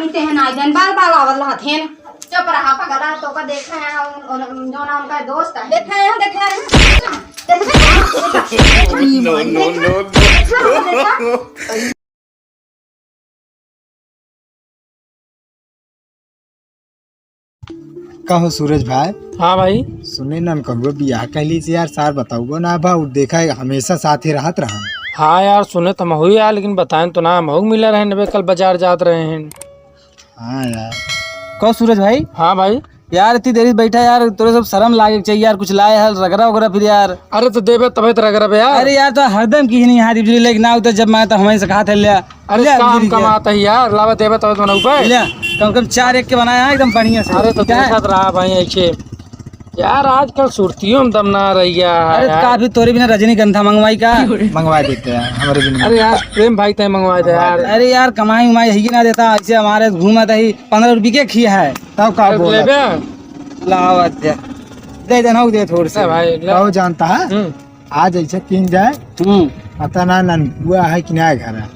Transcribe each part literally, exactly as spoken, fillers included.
ते हैं ना, जन बाल बाल आवत रहत हैं। चुप रहा पगला, तो का देखे हैं, उन, उन, जो ना उनका दोस्त है। देखे हैं, देखे हैं। देखे हैं। No, no, no, no। का हो सूरज भाई? हाँ भाई। सुने ना, हम कहबो बियाह कैली से यार, सार बताउबो ना बा, उ देखा हमेशा साथे रहत रहन। हाँ यार, सुने तो महू यार, लेकिन बताएन तो ना, महू मिले रहे नबे, कल बाजार जात रहे हैं। हाँ यार। कहो सूरज भाई। हाँ भाई। यार, इतनी देरी बैठा यार, तोरे सब शर्म लागे के चाहिए यार, कुछ लाए हल रगड़ा वगैरह फिर यार। अरे तो देबे तबे तो रगड़ा बे यार। अरे यार, तो हरदम की नहीं हाथ बिजली लेके ना उतर, जब मैं तो हमें से कहा था लिया। अरे ले, काम गिर गया। कमाता है यार, लावा देबे तबे तो बनाऊ पे। ले, कम से कम चार एक के बनाया है एकदम बढ़िया से। अरे तो क्या है? देखत रहा भाई ऐसे। यार, आजकल सुरतियों में दम ना रह गया है अरे, यार। का भी तोरे बिना रजनीगंधा मंगवाई का? मंगवा देते हैं, हमारे बिना। अरे यार, प्रेम भाई तय मंगवा दे यार। अरे यार, कमाई उमाई है कि ना देता, ऐसे हमारे घूमत ही पन्द्रह रुपये के खिया है। तब का अरे, बोला? लेबे? लावा दे। दे देना, दे थोड़े से। ले भाई, ले। कहो जानता है? हम्म। आज ऐसे किन जाए, हम्म। पता ना ननकुआ है कि ना घर है,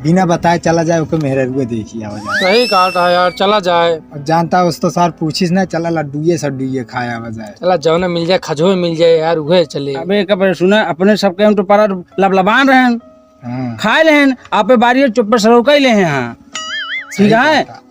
बिना बताए चला जाए, ओके मेहररुआ देखी आवा जाए। सही कहा था यार, चला जाए। अब जानता है, उस तो सार पूछिस ना, चला लड्डूए सड्डूए खाए आवा जाए। चला जौने मिल जाए, खजवे मिल जाए यार, उहे चले। अबे कब सुना, अपने सबके हम तो पारा लबलबान रहन, हाँ। खाए लेहन, आपे बारी चुप्पे सरौका ही लेहे हाँ। ठीक सही है? कहा था।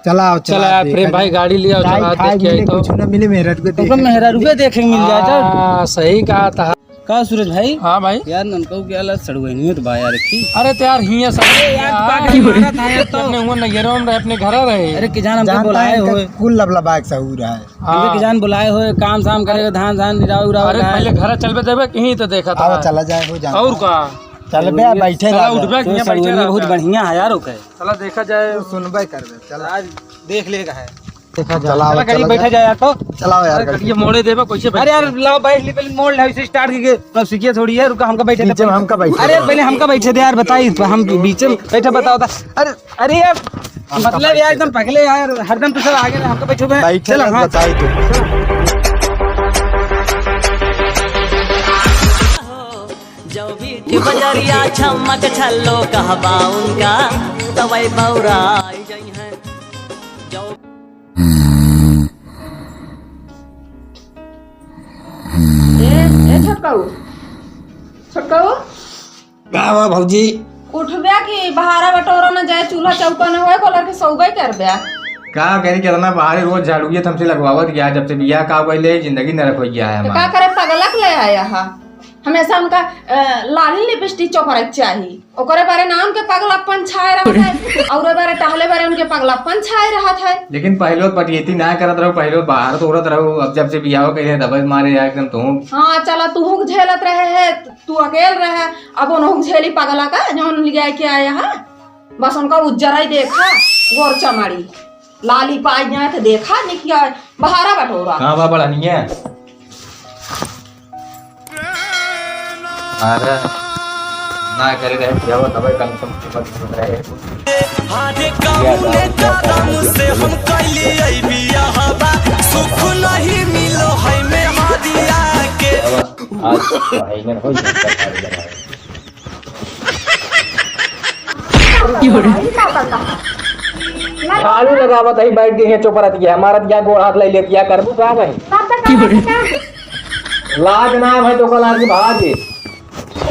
चला आओ, चला चला यार, प्रेम देखा भाई, जाए। गाड़ी ले आओ, गाड़ी चला, खाए देख के आई मिले, तो। कुछ ना मिले, मेहररुआ देखे। तो मेहररुआ देखे मिल जाए, चल। हाँ, सही कहा था। का सूरज भाई? हाँ भाई। यार, ननकऊ के अलग सड़ुआइनियो तो बा यार, रखी। अरे तो यार, हियाँ सब अरे यार, तू का करे मारा था यार तो? अपने हुआ नैहरों में रहे, अपने घर रहे। अरे, कि जान हमके जानता बुलाए है, इनका होए। कुल लबलबा के सहूर है। हाँ। हमके कि जान बुलाए होए, काम साम करे, धान धान निराव उराव अरे, का। पहले घर चलबे देबे, कहीं तो देखा था। आओ, चला जाए, हो जाता और है। का? चल बे, बैठे चला, रह उठ बे, तो हियाँ बैठे सड़ुआइनियो रह बहुत जा। बढ़िया है यार, ओके। चला देखा जाए। तू सुनबे करबे, चला। आज देख लेगा है। देखा जाए। चलाओ, चला, गाड़ी चला बैठा जाए। जाए यार तो। चलाओ यार, अरे, गाड़ी। ये मोड़े देबे, कैसे बैठ अरे यार, लाओ, बैठ ली, पहले मोड़ ले, इसे start करके, अब सीखिए थोड़ी यार, रुका, हमका बैठे दे, पीछे में हमका बैठे अरे, दे। पहले हमका बैठे दे यार, बताई, हम बीच में बैठे, बताओ, बता। अरे, अरे यार, हमका मतलब यार, बैठे एकदम दे। पगले यार, हरदम तू सब आगे रहे, हमका बैठे हुए। बैठे चलो, रहे, हाँ। बताई तू। जो भी बजरिया छमक छल्लो कहबा उनका, तवै बौराई जइहैं। जो ए, ए छोटकऊ, छोटकऊ। का बा भौजी? उठब्या कि बहारा बटोरा न जाए, चूल्हा चौका न होए, कोलर के सौबे करब्या। का करी, कितना बहारी रोज झाड़ुए थमसे लगवावत गया, जब से बियाह का गइले, जिंदगी नरक होइ गया है तो हमार। का करे, पगलक ले आया हा। हमेशा उनका, अ, लाली लिपस्टिक चोपड़े के चाही। ओकरे बारे ना उनके पगलापन छाए रहत है, और बारे टहले बारे उनके पगलापन छाए रहत है। लेकिन पहले पटियती ना करत रहो, पहले बाहर तो उड़त रहो, अब जब से बियाह कइले तब मारे यार एकदम तुहूँ। हाँ, चला तुहूँ झेलत रहे है, तू अकेल रहे, अब उन्हों झेली पगला का, जौन लिया के आया है, बस उनका उज्जर ही देखा, गोर चमाड़ी। लाली पाई जाए तो देखा, निकिया बहारा बटोरा। कहाँ बा बढ़निया? अरे, ना करे रहे, क्या हुआ, तबे कम से कम मत रहे। अरे, कौने कारण से हम कैली ऐ बियाहवा, सुख नहीं मिलो है में हदिया के। अब आज भाई ने हो जाता है। झाड़ू लगावत है, बैठ गई है चुप रहत है, मारत गया, गोड़ हाथ ले लेत गया, करबू का भाई? लाज ना भाई, तो कल आज भाग।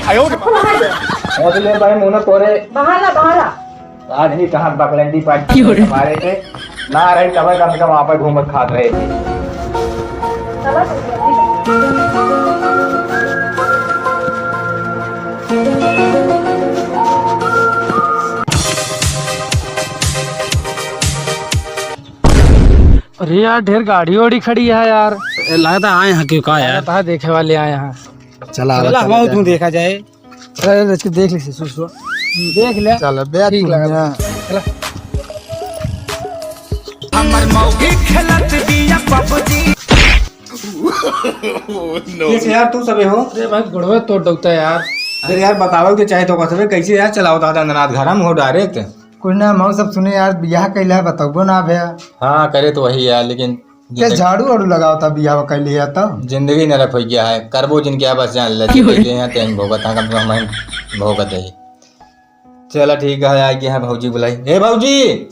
आयो रे। मोदी ले भाई, मुन्ना तोरे। बाहर ला, बाहर ला। आज ही कहाँ बकलंडी पार्टी हमारे थे, ना रही तब कम से कम आप घूमत खात रहे थे। अरे यार, ढेर गाड़ी वाड़ी खड़ी है यार। ए, लगता आए हैं क्यों का यार? लगता है देखे वाले आए हैं। चला, चला, चला, हमारा चला। तुम देखा जाए। अरे, अरे, इसको देख ले, ससुर, ससुर। देख ले। चल, बे, ठीक तू लगा। यहाँ। चला। हमर मौगी खेलत बिया पबजी। कैसे यार, तू सबे हो? अरे भाई, गोड़वे तोड़ डौता यार। अरे यार, बतावल के चाहे तो का सबे, कैसे यार चलाओ दादा ननाद घर हम हो direct? कुछ ना, मऊ सब सुने यार, बियाह कैला है, बतौबो ना भैया। हाँ, करे तो वही यार, लेकिन क्या जिंदगी झाड़ू वाड़ू लगाओ था, बियाह कैली है तो? जिंदगी नरक हो गया है, करबो जिनके बस जान ले, क्यों रे? बैठे हैं, तेन भोगत, हाँ, कम से कम हम भोगत है। चला ठीक है, आ गया है भौजी बुलाई। ए भौजी!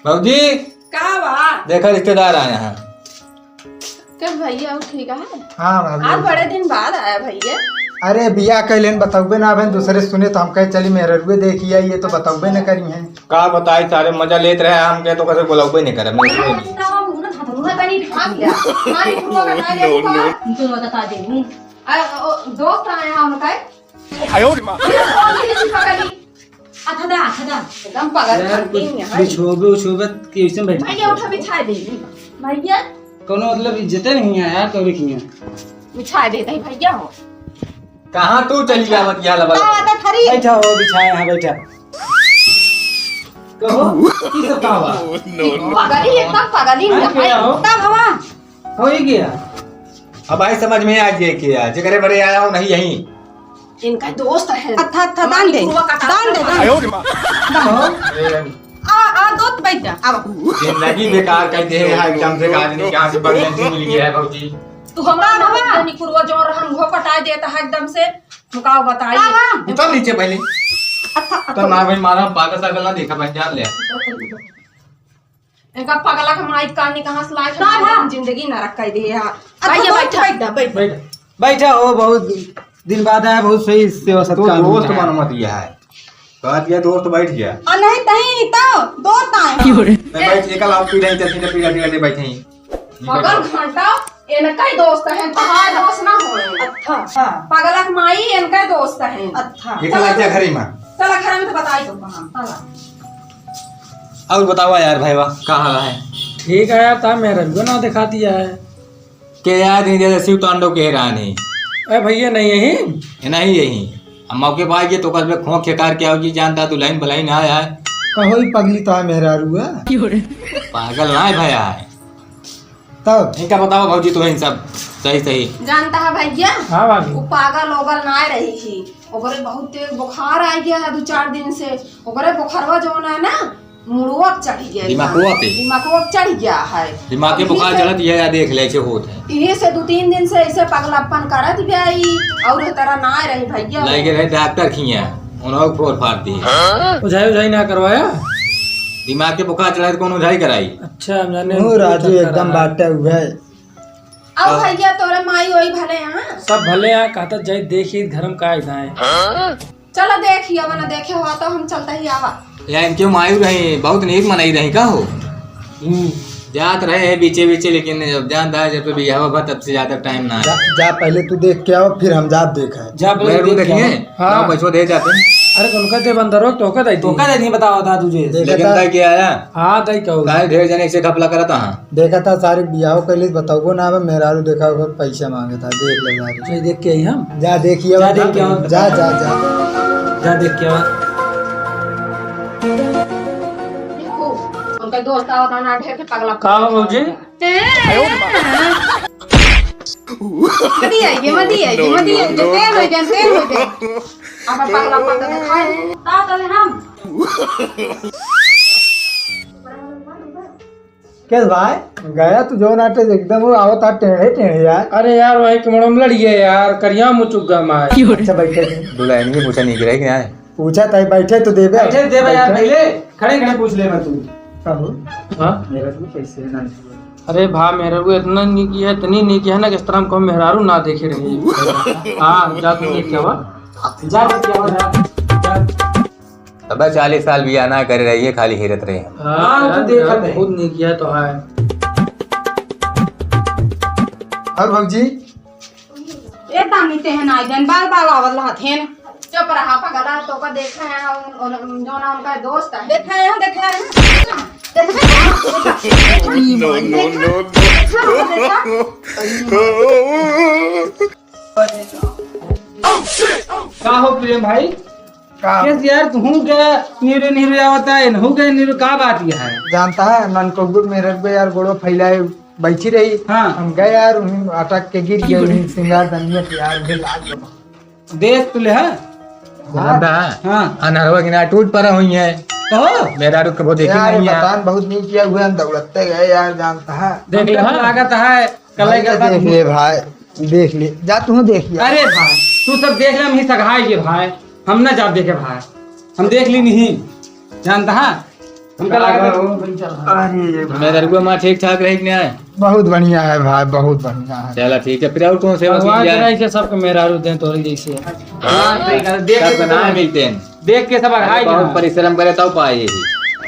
भौजी, का बा? देखा, रिश्तेदार आए हैं। का भैया, वो ठीक है? हाँ, भाभी। आज बड़े दिन बाद आया भैया। अरे, बियाह कैलेन बतौबे ना, बहन, दूसरे सुने तो हम कहे, "चली मेहररुए देखी आई, ये तो बतौबे न करी हैं।" का बताई, सारे मजा लेत रहे, हम कहे तो कसे बुलाउबे नहीं करे, मेरे को नहीं। बतावा, मुँह ना धधरुआ तनी दिखा दिया। मारी फुआ बता दे, no, no। तुम बता दे, हूँ। आ, ओ, दोस्त आए हैं उनका। आयो रे माँ। ये कौन सी किसी पकड़ी? अथदा, अथदा। एकदम पागल यार, करती कुछ हैं। बिछोबे उछोबे कैसे बैठ भैया, उठा बिछा दे। भैया। कोनो मतलब इज्जते नहीं है यार, तो भी किया। बिछा देते हैं भैया हो। कहाँ तू चली जावत या लबा? तो आता थरी। बैठा हो, बिछाए यहाँ बैठा। कहो, की सब का बा? पागल ही, एकदम पागल ही हाँ, है। क्या हो? तब हवा। हो ही गया। अब आई समझ में आ गया क्या? जेकरे बड़े आया हो नहीं यहीं। इनका दोस्त है। अच्छा, अच्छा, दान दे। दान दे, दान दे। आयो रे माँ। कहो। आ, आ, दोस्त बैठ जा, आवा। जिंदगी बेकार कर दे है, एकदम से आदमी कहाँ से बड़ी मिल गया है भौजी। तू हमरा ना निकुरवा जो रहन, वो पटाए देता है एकदम से। मुकाओ बताइए। आवा। उतर नीचे पहले। अच्छा, तो अच्छा। ना भाई मारा, पागल सागल ना देखा भाई, जान ले। एका पगला के माई कानी कहाँ से लाए, का हम बा? जिंदगी नरक कर दिए यार। अच्छा, भैया, दोस्त बैठा। बैठ जा, बैठ। बैठ। बैठा हो, बहुत दिन बाद आया, बहुत सही सेवा तू सत्कार दोस्त मिला। बन मत गया है। कहत गया दोस्त बैठ गया। आ, नहीं, तहीं तो दोस्त आए। क्यों रे? मैं बैठ, एकल आप पी रही, चटनी का पीला पीला दे बैठे ही। पगल घंटा, इनका ही दोस्त है, तहार दोस्त ना हो। अच्छा। हाँ। पगला के माई, इनका ही दोस्त है। अच्छा। एकल आजा घरे में। चला घर में तो बताई तो कहाँ, चला। और बतावा यार भाईवा, का हाल है? ठीक है यार, ता मेहररुआ ना दिखा दिया है। के यार, नहीं जैसे शिव तांडव के रानी। ए भैया, नहीं यही? ये नहीं यही। हम मौके पाए के तो कल में खोंख खेकार के आओ जी, जानता दुल्हन बलहन आया है। कहो ही पगली तो है मेहरारू है। पागल ना है भैया है। तब? इनका बताओ भौजी, तो इन सब सही सही। जानता है भैया? हाँ भाभी। वो पागल ओगल ना रही ही। ओकरे बहुत तेज बुखार आ गया है दो चार दिन से। ओकरे बुखारवा जौन है ना, मुड़वा पे चढ़ गया है। दिमागवा पे? दिमागवा पे चढ़ गया है। दिमाग के अब बुखार इहे से चढ़त, यह या देख ले, ऐसे होत है। इहे से दो तीन दिन से ऐसे पगलापन करत गया ई, और तरह ना रही भैया। लगे रहे डॉक्टर खिया, उन्हों फोर फाड़ दिए। ओझाई ओझाई ना करवाया? दिमाग के बुखार चढ़त, कौन ओझाई कराई? अच्छा, हम जाने ओ राजू एकदम बाटे हुए। अब हाँ। भैया तोरे माई ओई भले हैं? सब भले हैं, कहता जाई देखी घर में का इधाए। चलो देखी, अब ना देखे हुआ तो हम चलता ही आवा। या इनके माई रही, बहुत नीक मनई रही का हो? हम्म। जात रहे हैं बीचे बीचे, लेकिन अब जानता है जब तो बियाह हुआ तब से ज्यादा टाइम ना है। जा, जा पहले तू देख के आओ, फिर हम जाब देखे। जा पहले मेरे को देख के देखिए। आओ। हाँ। पैसों दे जाते हैं। अरे, उनका दे बंदर हो, तोका दे दी। तोका दे दी, बताओ, बता तुझे। देखा लेकिन था। तय किया है? हाँ, तय कहो। काहे ढेर जने से घपला करत हाँ? देखा था, सारे बियाह कैलिस, बताओ ना, अब मेहरारू देखा होगा, पैसा मांगे था, देख ले यार। चल, देख के आई हम। जा, देखिए, जा, अब देख के आओ। जा, जा, जा। जा, देख के आओ। देखो, उनका दोस्त आवत ना, ढेर के पगला। का हो, भौजी? मत आइए, मत आइए, मत आइए, तेल हो जाए, तेल हो जाए। अब पगला पता दिखाए, का करे हम? कैस भाई, गया तू जौन आटे एकदम वो आवत आ टेढ़े टेढ़े यार। अरे यार, वही के मड़म लड़िए यार, करिया मुचुक गमाए। अच्छा, बैठे थे। दुल्हन की पूछा नहीं करे क्या है? पूछा था, बैठे तो देबे। बैठे देबे यार, बैठे। पहले खड़े खड़े पूछ ले मैं तू। का हो? हाँ? मेरा तो पैसे ना। अरे भा, मेहरारू इतना नीक है, इतनी नीक है ना, किस तरह हमको मेहरारू ना देखे रही। हाँ, जा तू देख के आवा। जा देख के आवा, जा। जा। अबे चालीस साल बियाह ना करे रही है, खाली हेरत रहे। हाँ, तू यार, देखत है। बहुत नीक है तो है। और भौजी? ए दानी तेहन आई देन, बाल बाल आवल रहत हेन। चुप रहा पगला, तोका देखे हैं, उन, उन, जो ना उनका दोस्त है। देखे हैं, देखे हैं। देखबे ना। No, no, no, no। देखा, देखा। का हो प्रेम भाई? का? कैसे यार, तू हूँ क्या नीरे नीरे आवता है, हूँ क्या नीरे, का बात यह है? जानता है, ननकौगुर मेरे पे यार गोड़ो फैलाए बैठी रही। हाँ। हम गए यार, उन्हीं अटक के गिर गए, उन्हीं सिंगार दनिया के यार, उन्हें लाग गया। देख तू ले, हाँ? जानता है? हाँ। अनहरवा की ना टूट पड़ा हुई है। कहो? मेरा रुख वो देखी यार, नहीं है। पता न बहुत नहीं किया हुआ, हम दौड़ते गए यार, जानता है। देख ले, हाँ? लागत है, कलाई भैया का देख ले भाई, देख ले, जा तू देख ले। अरे भाई, तू सब देख ले, हम ही सगाई के भाई, हम ना जा देखे भाई, हम देख ली नहीं, जानता है? हमका लागत है, अरे, मेहररुआ माँ ठीक ठाक रही कि नहीं? बहुत बढ़िया है भाई, बहुत बढ़िया है। चला ठीक है, फिर और कौन सेवा की जाए? भगवान के सबके मेहरारू दें तोहरे जैसे। हाँ, हाँ, देख, देख, सबके ना मिलते हैं। देख के सब अरे, अघाई बहुत जाए। परिश्रम करे तब पाए यही।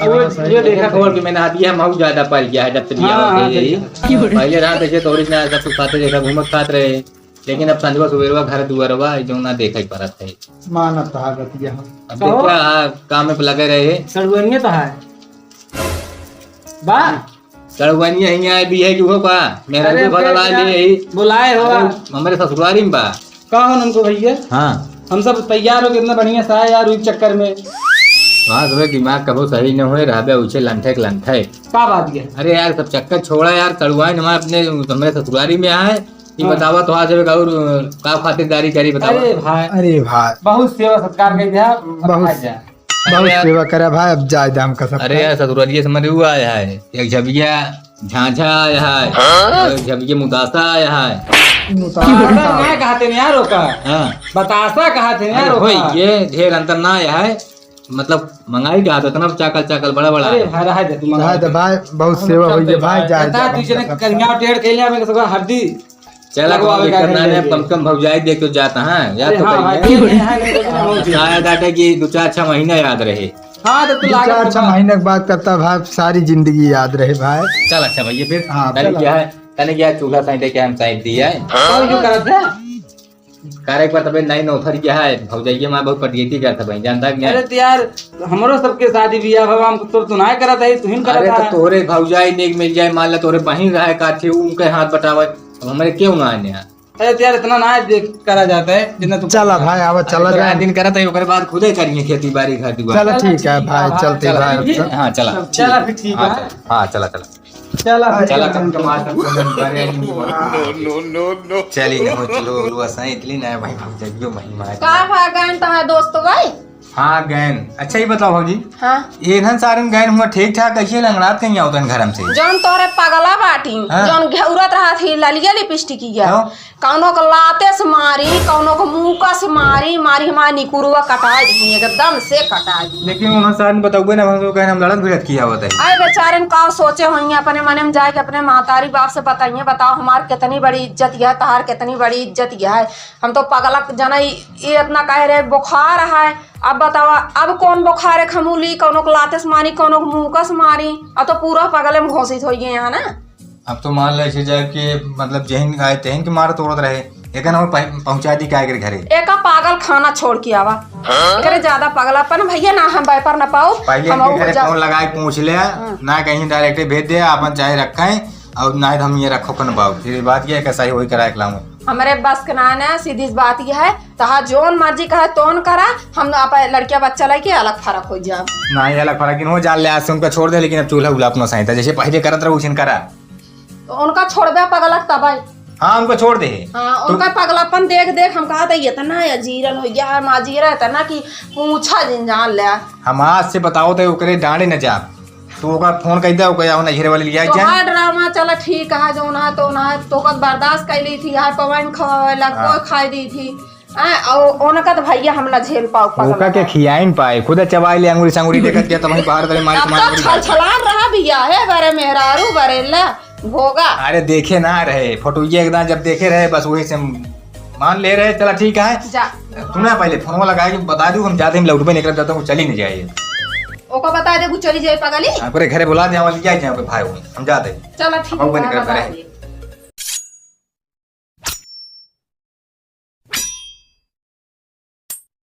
अब वो ये देखा छोड़ के मैंने हाथ दिया, हम ज्यादा पल गया है, जब से लिया हाँ, होते हाँ, यही। देखा। पहले रहा तो ऐसे तोरी ना सब कुछ खाते देखा, घूमत खात रहे, लेकिन अब संझवा सुबेरवा घर दुआरवा जो ना देखा ही परत है। मानत हा गतिया हम। अब कहो। देखा, हाँ, काम में लगे रहे। सड़ुआनिया तो है। बा। सड़ुआनिया हियाँ भी है, जो हो बा। मेरा अरे भी भला बेटा, ले यही। बुलाए हो। अरे, हमरे ससुरारी में बा। का हो ननको भैया? हाँ। हम सब तैयार हो, कितना बढ़िया सा है यार, उस चक्कर में। हाँ, तुम्हें दिमाग कबो सही न होए, रहबे उछे लंठे के लंठे। का बात ये? अरे यार, सब चक्कर छोड़ा यार, सड़ुआइन हमारे अपने, हमरे ससुरारी में आए, ये हाँ। बतावा तो आज एक और का खातिरदारी करी, बतावा। अरे भाई। अरे भाई। बहुत सेवा सत्कार कर दिया, बहुत। आ जा। बहुत अरे यार। सेवा करा भाई, अब जाए दे हमका सब अरे का। यार, ससुरारिये से मरे हुआ आया है, एक झबिया झांझा आया है, हाँ? और एक झबिया मुतासा आया है। मुतासा। बतासा ना कहते हैं यार ओका। हाँ। बतासा कहते हैं यार अरे ओका। होई, ये ढेर अंतर ना आया है, मतलब मंगाई का तो इतना चाकल चाकल बड़ा बड़ा अरे है। भाई, रहा दे, तू मंगा रहा दे दे। भाई, बहुत हम सेवा चलते होई है भाई, भाई। जाए बता दे तू हमका जने सब का। करिया टेढ़ कैले हमें सब हड्डी। चला, लगवा कोनो दिक्कत ना है, कम से कम भौजाई देख के जाता है, याद अरे तो हाँ भाई, करिए। ये है, नहीं तो नहीं होती। शायद आटे कि दो चार छह महीना याद रहे। हाँ, तो तू दो लागत चार तो छह बा। महीने के बाद करता भाई, सारी जिंदगी याद रहे भाई। चल अच्छा भैया, फिर हाँ, तने चलो। क्या है, तने क्या चूल्हा साइड है, क्या हम साइड दिया है? तो जो करत है? करे एक बार तबे नई नौफर क्या है, भौजाइये माँ बहुत पटियती करता भाई, जानता कि नहीं? अरे तो यार, हमरो सबके शादी बियाह भवा, हम तो, तो ना करत है, तू ही अरे करत तो है। तोहरे भौजाई नेक मिल जाए, मान ला तोहरे बहिन रहे काठी, उनके हाथ बटावे, अब हमारे क्यों ना आने हैं? अरे तो यार, इतना ना देख करा जाता है, जितना तू चला भाई, आवा, चला अरे, जाए। दिन करत है, ओकरे बाद खुदे करिए खेती बाड़ी, घर दुआर। चला, ठीक है भाई, हाँ, चलते चला, भाई। ठीक है। हाँ, चला। चला, फिर ठीक हाँ, है। चला। हाँ, चला, चला। चला, चला, फिर। कम से कम आज तक तो मन भरे नहीं हुआ। No, no, no, no। चली न हो, चलो, लो, असाई इतनी ना भाई, भाग जाइयो, भाई, मार। का भागन तहां दोस्त भाई? हाँ, गैन। अच्छा, ये बताओ भौजी। हाँ। ये इन्हन सारन गैन हुआ ठीक ठाक, कैसे लंगड़ात कहीं आवतन घर से? जौन तोहरे पगला बाटी, हाँ। जौन घेउरत रहत ही, ललिया लिपस्टिक किया। हाँ। कौनो को लाते से मारी, कौनो को मुका से मारी, मारी हमार निकुरवा कटाई दी, एकदम से कटाई दी। लेकिन उन्हन सारन बतौबे ना, हम तो कहें हम लड़त भिड़त की आवत है। अरे बेचारन का सोचे होइए, अपने मने में जाए के अपने मातारी बाप से बताइए, बताओ हमार कितनी बड़ी इज्जत यह, तहार कितनी बड़ी इज्जत यह है। हम तो पगला जना ई, ई इतना कह रहे बुखार है। अब बतावा, अब कौन बुखार है, खमूली, कौनो को लाते से मारी, कौनो को मुका से मारी, अब तो पूरा पगले में घोषित हो गए हैं ना। अब तो मान ले, ऐसे जाए कि मतलब जहिन आए तहिन के मार तोड़त रहे, एका ना पह-, पहुंचा दी का एकरे घरे। एका पागल खाना छोड़ के आवा। हाँ? एकरे ज्यादा पगलापन भैया ना हम व्यापार ना पाओ, पहले हम इनके घरे जा- फोन लगाए पूछ ले, हाँ। ना कहीं डायरेक्ट भेज दे, अपन चाहे रखें, और ना तो हम ये रखो कन बाबू, फिर बात ये है, कैसा ही वही कराए के लाऊं। हमरे बस के ना है ना, सीधी सी बात ये है, तहा जोन मर्जी कहे तोन करा, हम आप लड़किया बच्चा लेके अलग फरक हो जाओ। ना, ये अलग फरक हो जान ले, आज से उनका छोड़ दे, लेकिन अब चूल्हा उला अपना सही था, जैसे पहले करत रहो, उसे करा। तो उनका छोड़बे पगलक तबे। हाँ, उनका छोड़ दे। हाँ, तो उनका पगलापन देख देख हम कहा था, इतना अजीरन हो गया है, माजीरा इतना कि पूछा जिन जान ले। हम आज से बताओ तो ओकरे डांडे न जा। तू ओका फोन कइ दे, ओका यहाँ नैहरे वाली लिया तो जाए। हाँ, ड्रामा चला ठीक है, जो ना तो ना, तो कद बर्दाश्त कर ली थी, यार पवन खवावे लग, हाँ। कोई खाई दी थी। हाँ, और उनका तो भैया हम ना झेल पाओ, पगला ओका के है। खियाइन पाए, खुद चबाई ले अंगुरी संगुरी देखत गया, तो वहीं बाहर करे मारी अब तुम्हारी तो अंगुरी छल बाहर। छलान रहा भैया, हे बरे मेहरारू बरेला भोगा। अरे देखे ना रहे, फोटो ये एकदम जब देखे रहे, बस वही से मान ले रहे, चला ठीक है। जा। तू ना पहले फोन लगाए, बता दू, हम जाते हैं, लौटबे निकल जाता हूँ, चली नहीं जाए। ओका बता दे, वो चली जाए पगली। हाँ, पूरे घरे बुला दे, हमारे जाए, जाए, भाई, हम जाते हैं। चला, ठीक हम है, बने कर बता रहे। दे।